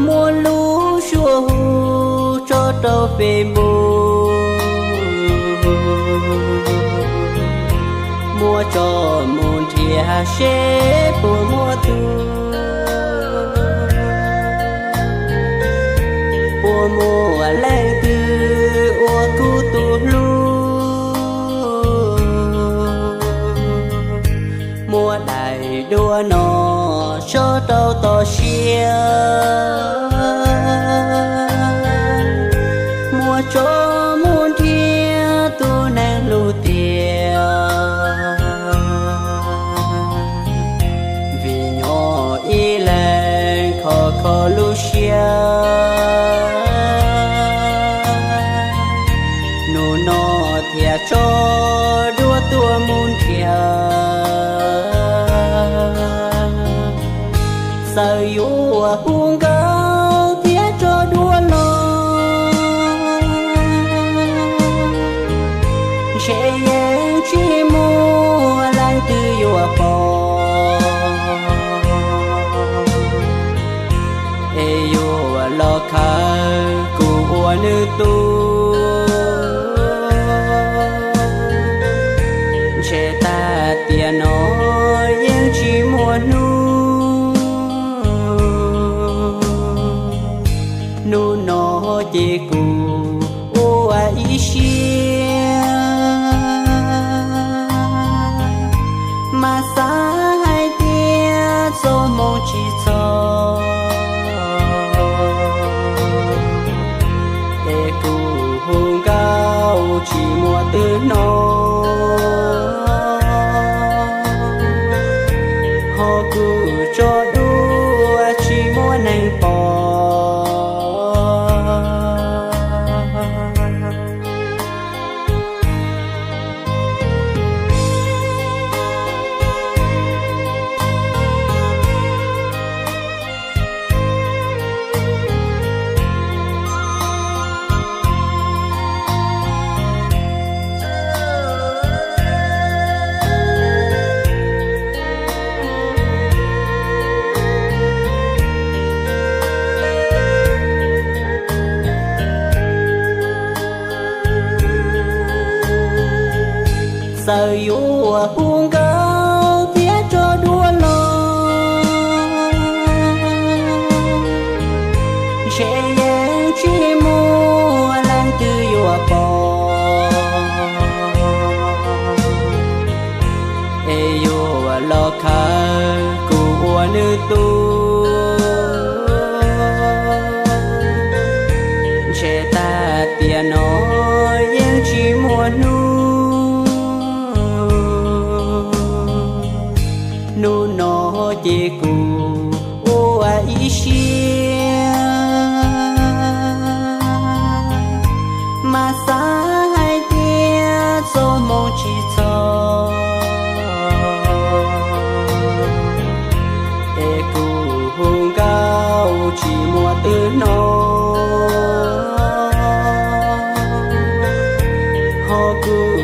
Muaj lub suab hu tso rau peb mus, muab tso mus nrhiav seb puas muaj tug, puas muaj leej twg ua kuv tus hlub. Muab daim duab no tso rau toj siab, muab tso mus nrhiav tus neeg hlub tiag. Vim nyob ib leeg khov kho lub siab, hnub no thiaj tso duab tuaj mus nrhiav. Txawm yuav hu nkauj thiab tso duab los, ntshe yeej tsis muaj leej twg yuav pom, es yuav los khaws kuv ua nws tug. Ntshe tag tiam no yeej tsis muaj hnub, hnub no ces kuv ua ib siab, mas xav hais tias txoj hmoo tsis txog, es kuv hu nkauj tsis muaj twg hnov, ho kuv tso duab tsis muaj neeg pom. Txawm yuav hu nkauj thiab tso duab los, ntshe yeej tsis muaj leej twg yuav pom, es yuav los khaws kuv ua nws tug. Ntshe tag tiam no yeej tsis muaj hnub, hnub no ces kuv ua ib siab, mas xav hais tias txoj hmoo tsis txog, es kuv hu nkauj tsis muaj twg hnov, ho kuv